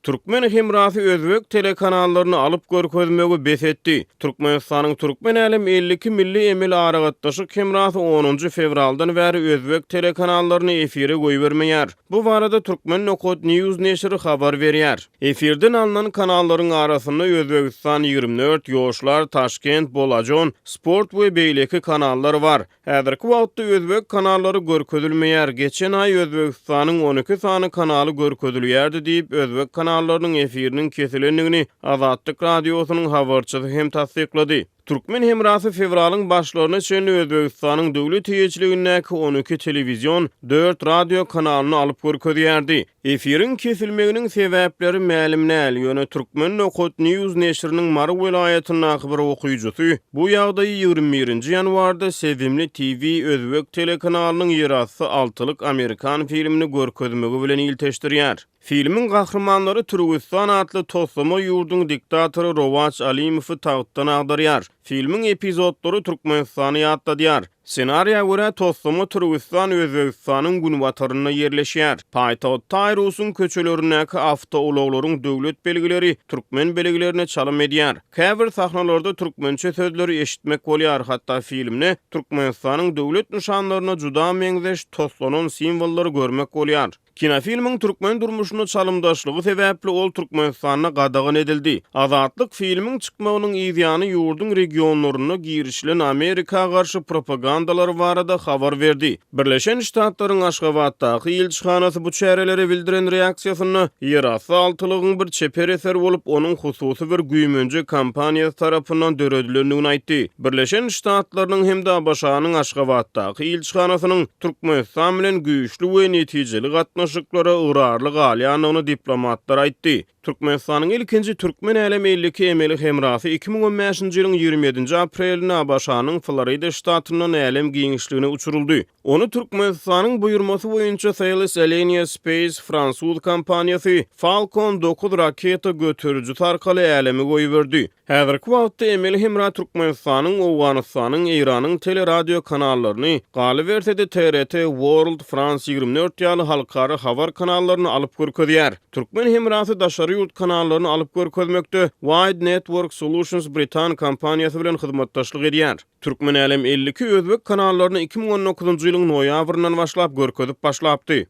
Türkmen hemrasy özbek telekanallaryny alyp görkezmegi bes etdi. Türkmenistanyň Türkmen älem 52 milli emeli aragatnaşyk hemrasy onunjy fewraldan bäri özbek telekanallaryny efire goýbermeýär. Bu barada Turkmen Nokat News neşiri habar berýär. Efirden alnan kanallaryň arasynda Özbegistan 24, Ýoşlar, Taşkent, Bolajon, Sport we beýleki kanallar bar. Häzirki wagtda özbek kanallary görkezilmeýär. Geçen aý Özbegistanyň 12 sany kanaly görkezilýärdi diýip, özbek kanallarynyň efiriniň kesilendigini Azatlyk Radiosynyň habarçysy hem tassyklady. Türkmen hemrasy fewralyň başlaryna çenli Özbegistanyň döwlet eýeçiligindäki 12 telewizion, dört radio kanalyny alyp görkezýärdi. Efiriň kesilmeginiň sebäpleri mälim däl, ýöne Turkmen Nokat News neşiriniň Mary welaýatyndaky bir okyjysy bu ýagdaýy 21-nji ýanwarda Sevimli TV özbek telekanalynyň ýerasty altylyk amerikan filmini görkezmegi bilen ilteşdirýär. Filmiň gahrymanlary Türgüstan atly toslama ýurduň diktatory Rowaç Alimowy tagtdan agdarýar. Filmiň epizodlary Türkmenistany ýatladýar. Ssenariýa görä, toslama Türgüstan Özbegistanyň günbatarynda ýerleşýär. Paýtagt Taýrusyň köçelerindäki awtoulaglaryň döwlet belgileri türkmen belgilerine çalym edýär. Käbir sahnalarda türkmençe sözleri eşitmek bolýar, hatda filmde Türkmenistanyň döwlet nyşanlaryna juda meňzeş toslanan simwollary görmek bolýar. Kinofilmiň türkmen durmuşyna çalymdaşlygy sebäpli ol Türkmenistanda gadagan edildi. Azatlyk filmiň çykmagynyň yzýany ýurduň regionlarynda girişilen Amerika garşy propagandalar barada habar berdi. Birleşen Ştatlaryň Aşgabatdaky ilçihanasy bu çärelere bildiren reaksiýasynda ýerasty altylygyň bir çeper eser bolup, onuň hususy bir güýmenje kompaniýasy tarapyndan döredilendigini aýtdy. Birleşen Ştatlarynyň hem-de ABŞ-nyň Aşgabatdaky ilçihanasynyň Türkmenistan bilen güýçli we netijeli gatnaşyklara ygrarly galýandygyny diplomatlar aýtdy. Türkmenistanyň ilkinji Türkmen älem 52 emeli hemrasy 2015-nji ýylyň 27-nji aprelinde ABŞ-nyň Florida ştatyndan älem giňişligine uçuryldy. Ony Türkmenistanyň buýurmasy boýunça Thales Alenia Space fransuz kompaniýasy Falcon 9 raketa göterijisi arkaly äleme goýberdi. Häzirki wagtda emeli hemra Türkmenistanyň, Owganystanyň, Eýranyň teleradio kanallaryny, galyberse-de TRT World, France 24 ýaly halkara habar kanallaryny alyp görkezýär. Türkmen hemrasy daşary ýurt kanallaryny alyp görkezmekde Wide Network Solutions britan kompaniýasy bilen hyzmatdaşlyk edýär. Türkmen Älem 52 özbek kanallaryny 2019-njy ýylyň noýabryndan başlap görkezip başlapdy.